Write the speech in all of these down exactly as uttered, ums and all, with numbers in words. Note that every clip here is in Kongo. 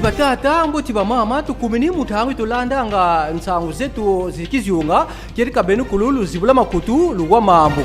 Batata, mbote bamama, tukumini mu ntangu yi tulandanga nsangu zetu zi kizunga. Kedika beno kulu luzibula makutu, luwa mambu.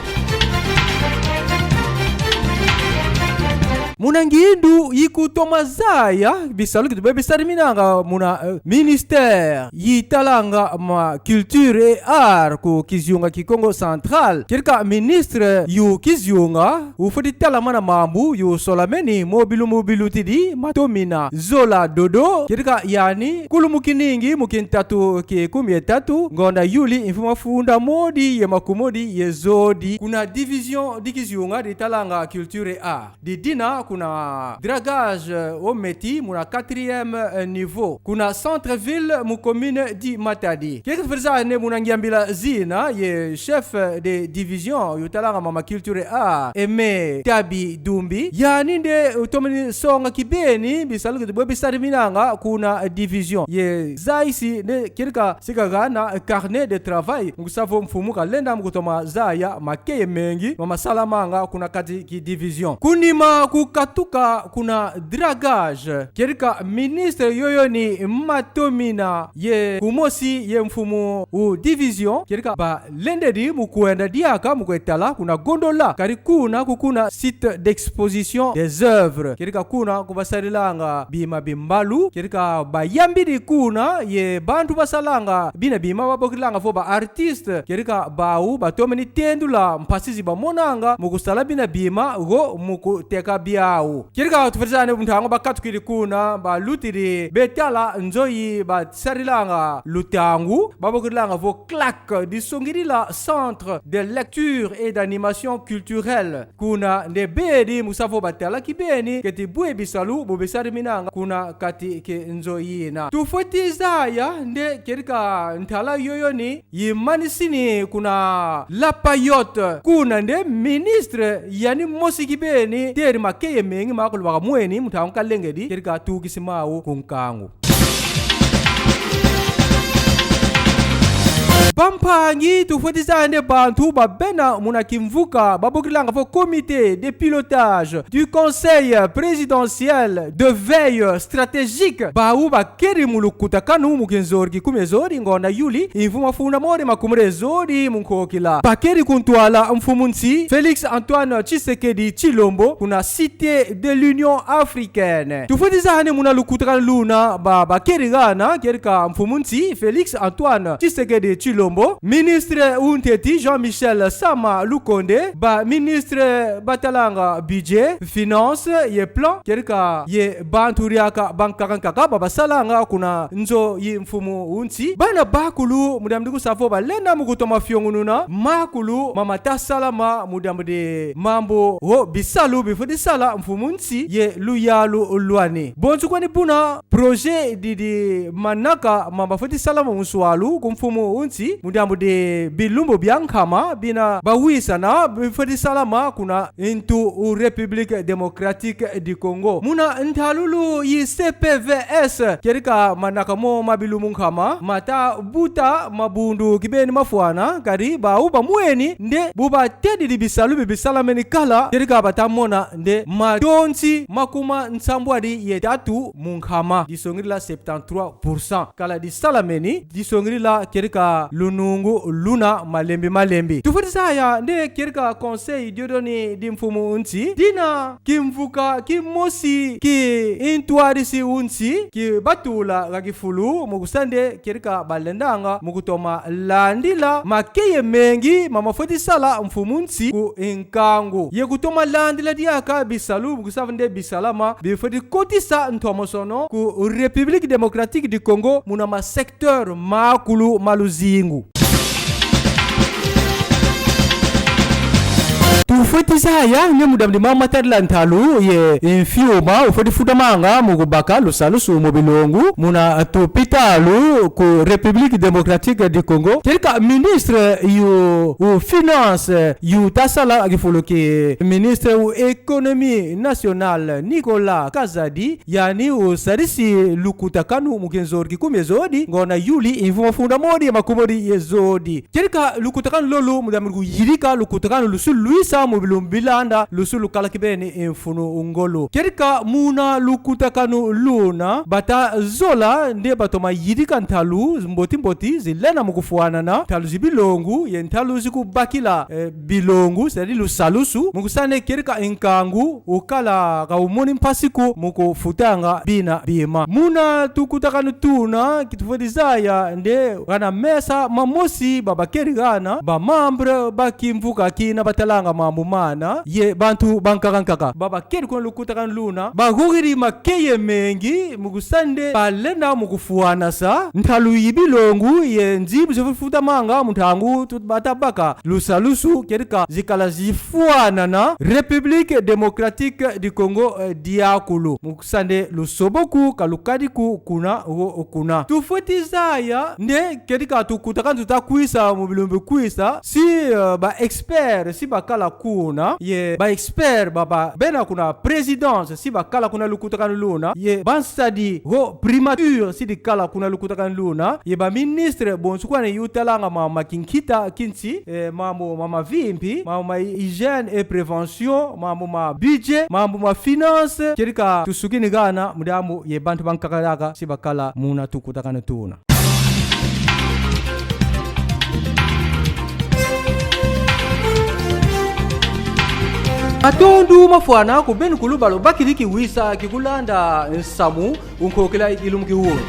Muna ngindu yi kutoma zaya bisalu ki tubwe bisadiminanga muna, eh, ministère yi talanga ma culture et art ku kizunga ki Kongo Central. Kedika ministre yu kizunga ufweti talamana mambu yu solameni mu bilumbu bilutidi, Matomina Zola Dodo. Kedika yani kulumukiningi mu kintatu ki kumi ye tatu ngonda Yuli, mvu mafunda modi ye makumodi ye zodi, kuna division di kizunga di talanga culture et art. Di dina kuna dragage, eh, o Meti, muna quatrième, eh, niveau, kuna centre-ville, mu commune di Matadi. Kedika tufweti zaya nde muna ngiambila zina ye chef de division yu talanga ma culture et art, Aimé Tabi Dumbi. Yani nde utomeni songa kibeni bisalu ki tubwe bisadiminanga kuna division. Ye zayisi nde kedika si kagana carnet de travail, mu kusa vo mfumu kalenda mu kutoma zaya makeye mengi ma masalamanga kuna kati ki division. Kunima kukatuka kuna dragage, kedika ministre yoyo ni Matomina ye kumosi ye mfumu u division, kedika balendedi mu kwenda diaka mu kwe tala kuna Gondola, kadi kuna ku kuna site d'exposition des œuvres. Kedika kuna ku basadilanga bima bi mbalu, kedika bayambidi kuna ye bantu basalanga bina bima babokilanga vo ba artistes, kedika bau batomeni tendula mpasi zi bamonanga mu kusala bina bima go mu kuteka biau. Kedika tufweti zaya nde mu ntangu bakatukidi kuna, balutidi bwe tala nzo yi basadilanga lutangu, babokilanga vo CLAC, disongidila Centre de lecture et d'animation culturelle. Kuna nde bedi mu kusa vo batala kibeni keti bwe bisalu bu bisadiminanga kuna kati ki nzo yina. Tufweti zaya nde kedika ntala yoyo ni yimanisini kuna La Paillote. Kuna nde ministre yani mosi kibeni tedi makeye mengi makulu bakamweni mu ntangu kalengedi, kedika tukisi mau ku nkangu. Bampangi, tufweti zaya nde bantu babena muna kimvuka babokilanga vo comité de pilotage du conseil présidentiel de veille stratégique, bau bakedi mu lukutakanu mu kinzodi ki kumi ye zodi ngonda Yuli, mvu mafunda modi makumodi ye zodi mu nkokila. Bakedi ku ntwala mfumu nsi Félix Antoine Tshisekedi Tshilombo kuna Cité de l'Union Africaine. Tufweti zaya nde muna lukutakanu luna ba, bakedi gana, kedika mfumu nsi Félix Antoine Tshisekedi Tshilombo, ministre u ntete Jean-Michel Sama Lukonde, ba ministre batalanga budget, finance ye plan, kedika ye bantu diaka bankaka nkaka ba basalanga kuna nzo yi mfumu u nsi. Bana bakulu mu diambu di kusa vo balenda mu kutoma fiongununa makulu ma mata salama mu diambu di mambu go bisalu bifweti sala mfumu nsi ye luyalu lwani. Bonso kwani buna projet didi manaka ma mafweti salama mu nswalu ku mfumu u nsi mu diambu di bilumbu bia nkama bina bawisana bifweti salama kuna ntu u République Démocratique du Congo. Muna ntalulu yi C P V S, kedika manaka mo ma bilumbu nkama mata buta mabundu kibeni mafwana, kadi bau bamweni nde bu batedidi bisalu bi bisalameni kala, kedika bata mona nde matonsi makuma nsambwadi ye tatu mu nkama, disongidila septante-trois pour cent kala disalameni, disongidila kedika lunungu luna malembi malembi. Tufweti zaya nde kedika conseil diodio ni di mfumu u nsi, dina kimvuka kimosi ki ntwadisi u nsi ki batula ga kifulu mu kusa nde kedika balendanga mu kutoma landila makeye mengi ma mafweti sala mfumu nsi ku nkangu ye kutoma landila diaka bisalu mu kusa vo nde bisalama bifweti kotisa ntomosono ku République Démocratique du Congo muna ma secteur makulu ma luzingu. Tufweti zaya nde mu diambu di mama matadila ntalu ye mfiuma ufweti futamanga mu kubaka lusalusu mu bilongo muna tupitalu ku République Démocratique du Congo, kedika ministre yu, u finance yu ta sala kifulu ki ministre u économie nationale, Nicolas Kazadi, yani usadisi lukutakanu mu kinzodi ki kumi ye zodi ngonda Yuli, mvu mafunda modi ye makumodi ye zodi. Kedika lukutakanu lolo mu diambu di kuyidika lukutakanu lusi lwisa mu bilumbu bilanda, lusu lukala kibeni mfunu ngolo. Kedika muna lukutakanu luna, bata zola nde batoma yidika ntalu mboti-mboti zilenda mu kufwanana, ntalu zi bilongo ye ntalu zi kubakila, eh, bilongo, c'est-à-dire lusalusu, mu kusa nde kedika nkangu ukala ka umoni mpasi ko mu kufutanga bina bima. Muna tukutakanu tuna, ki tufweti zaya nde gana mesa mamosi ba bakedi gana ba membres ba kimvuka kina batalanga mambu mana ye bantu bankaka-nkaka. Ba bakedi kuna lukutakanu luna, bagogidi makeye mengi mu kusa nde balenda mu kufwanasa ntalu yi bilongo ye nzimbu zi futamanga mu ntangu tu bata baka lusalusu, kedika zikala zifwanana République Démocratique du Congo, eh, diakulu. Mu kusa nde lusoboku ka lukadi ko kuna go kuna. Tufweti zaya nde kedika tukutakanu tuta kwisa mu bilumbu kwisa, si, eh, ba experts si bakala kuna, ye ba experts ba, ba bena kuna présidence si bakala kuna lukutakanu luna, ye bansadi go primature si dikala kuna lukutakanu luna, ye ba ministres bonso kwandi yi utalanga ma, ma kinkita ki nsi, eh, mambu ma mavimpi, mambu ma hygiène et prévention, mambu ma budget, mambu ma finance. Kedika tusukini gana mu diambu ye bantu bankaka diaka si bakala muna tukutakanu tuna. Matondo mafwana ku beno kulu ba lubakidi kiwisa ki kulanda nsamu unkokila kilumbu ki unu.